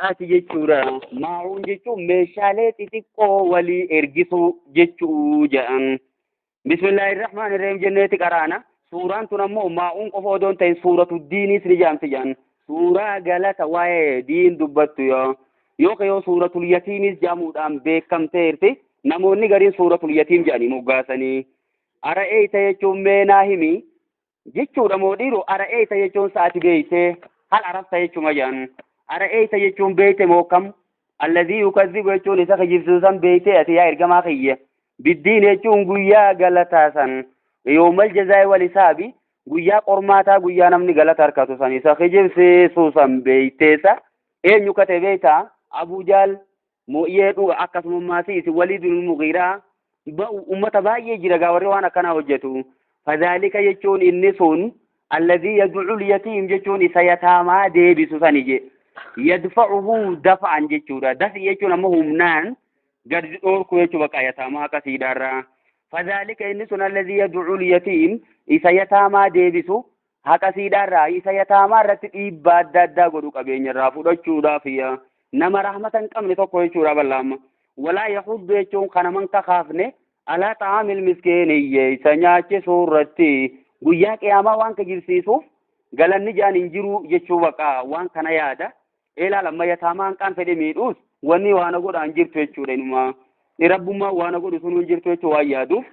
Ati jechuudha. Maa'uun jechuun meeshaalee xixiqqoo walii ergisuu jechuu jedhan. Bismillahirrahmanirrahiim jenneeti qaraana. Suuraan tun ammoo maa'uun qofa odoo hin ta'in suuratu diiniis ni jaamti jedhan. Suuraa galata waa'ee diin dubbattu yoo. Yookaan yoo suuratul yatiimis jedhamuudhaan beekamteerti. Namoonni gariin suuratul yatiim jedhanii moggaasanii. Ara'eeyta jechuun meenaa himi jechuudha moo dhiiroo ara'eeyta jechuun sa'ati beeytee hal arafta jechuma jedhan. Ara'eeyta jechuun beeyte moo kam? Alladhii yukazzibu jechuun isa kijibsiisu san beeytee ati yaa ergamaa kiyya. Biddiin jechuun guyyaa galataa san. Yoomal jazaa'i wal hisaabi guyyaa qormaataa guyyaa namni galata harkatu san isa kijibsiisu san beeyteessa. Eenyu ka ta'e beeytaa? Abuu Jaal moo'iyee dhuga akkasuma maasii isin Waliid bin Mughiiraa ba'u ummata baay'ee jira gaa warri waan akkanaa hojjetu. Fadhaalika jechuun inni sun alladhii yad'u yatiim jechuun isa yataamaa deebisu sani je. Yadfa'uhu dafa'an jechuudha. Dafi jechuun ammoo humnaan gadi dhoorku jechuu bakka yataamaa akkasiidhaarraa. Fadhaalika inni sun alladhii yad'u yatiim isa yataamaa deebisu haqa siidhaarraa isa yataamaa irratti dhiibbaa adda addaa godhu qabeenya irraa fudhachuudhaaf nama rahmata hin qabne tokko jechuudha bal'aamma. Walaa yahuddu jechuun kana man kakaafne alaa xaamil miskiiniyye isa nyaachisuu irratti guyyaa qiyaamaa waan kijibsiisuuf galanni jaan hin jiru jechuu baqa waan kana yaada. Eelaa lamma yataamaa hanqaan fedhe miidhuus wanni waan godhaan hin jirtu jechuudha inuma. Rabbummaa waan godhu sun hin jirtu jechuu waan yaaduuf.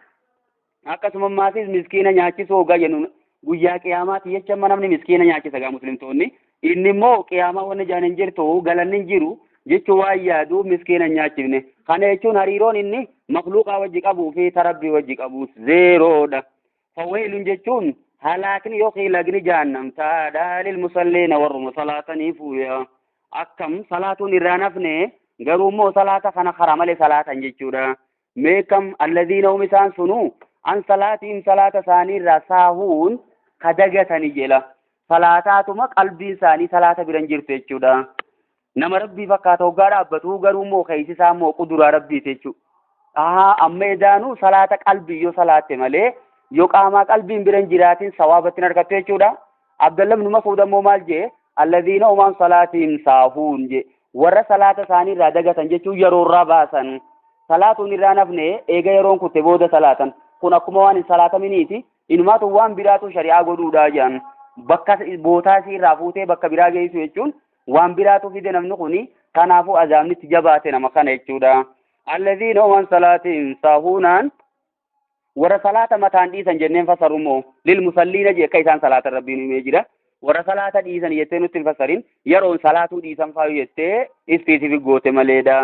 Akkasuma maasis miskiina nyaachisuu hoggaa jennu guyyaa qiyaamaati jecha amma namni miskiina nyaachisa gaa muslimtoonni. Inni immoo qiyaamaa wanni jaan hin jirtu galanni hin jiru jechuu waan yaadu miskiina hin nyaachifne. Kana jechuun hariiroon inni makluuqaa wajji qabuu fi tarabbii wajji qabu zeeroodha. Faweelun jechuun halaakni yookiin lagni jahannam taadhaa lil musalliina warruma salaataniif akkam salaatuun irraa nafne garuu immoo salaata kana karaa malee salaatan jechuudha. Meekam alladhiina hum isaan sunuu an salaatiim salaata isaanii irraa saahuun ka dagatani jedha. Salaataatuma qalbiin isaanii salaata biran jirtu jechuudha. Nama rabbii fakkaata hoggaa dhaabbatu garuu immoo keessi isaa immoo quduraa rabbiiti jechuudha. Ahaa amma edaanuu salaata qalbii yoo salaatte malee yoo qaamaa qalbiin biran jiraatin sawaabatti hin argattu jechuudha. Abdallah ibn Mas'ud ammoo maal jee alladhiina hum an salaatihim saahuun jee warra salaata isaanii irraa dagatan jechuun yeroo irraa baasan. Salaatuun irraa nafne eega yeroon kutte booda salaatan. Kun akkuma waan hin salaataminiiti. Inumaatu waan biraatu shari'aa godhuudha jedhan. Bakka bootaa isii irraa fuutee bakka biraa geessu jechuun waan biraatu fide namni kuni kanaafuu azaabni itti jabaate nama kana jechuudha. Alladhiina hum an salaatihim saahuunaan warra salaata mataan dhiisan jenneen fasaru immoo lil musalliina jee akka isaan salaatan rabbiin himee jira. Warra salaata dhiisan jettee nutti hin fasarin yeroon salaatuu dhiisan faayu jettee ispiisifik goote maleedha.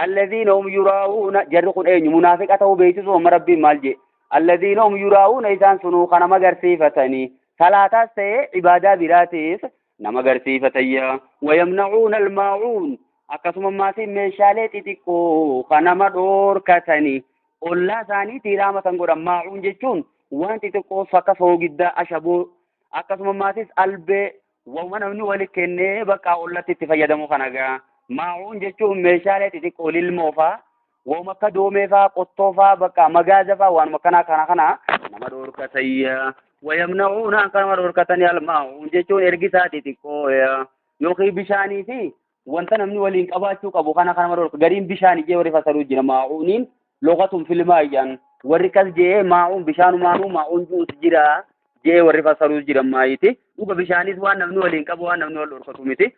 Alladhiina hum yuraa'uuna jarri kun eenyu munaafiqa ta'uu beeksisuu amma rabbiin maal jee alladhiina hum yuraa'uuna isaan sunuu kana magarsiifatanii salaataas ta'ee ibaadaa biraatiif nama garsiifatayya wayamna'uuna almaa'uun akkasuma maatiin meeshaalee xixiqqoo kan nama dhoorkatanii ollaa isaaniitii raamatan godhan maa'uun jechuun waan xixiqqoo akka soogiddaa ashaboo akkasuma maatis albee waanuma namni wali kennee bakka ollatti itti fayyadamu kana gaa maa'uun jechuun meeshaalee xixiqqoo lilmoo faa waanuma akka doomee faa qottoo faa bakka magaaza faa waanuma kana kana kana nama dhoorkatayya wayamna'uuna akka nama dhoorkatanii almaa'uun jechuun ergisaa xixiqqoo yookiin bishaanii fi wanta namni waliin qabaachuu qabu kana kana nama dhoorka gariin bishaan ijee warri fasaruu jira maa'uuniin loqatun filmaa ijaan warri kas jee maa'uun bishaanumaanuu maa'uun ju'us jira jee warri fasaruu jira maayiti dhuga bishaanis waan namni waliin qabu waan namni wal dhorkatu miti.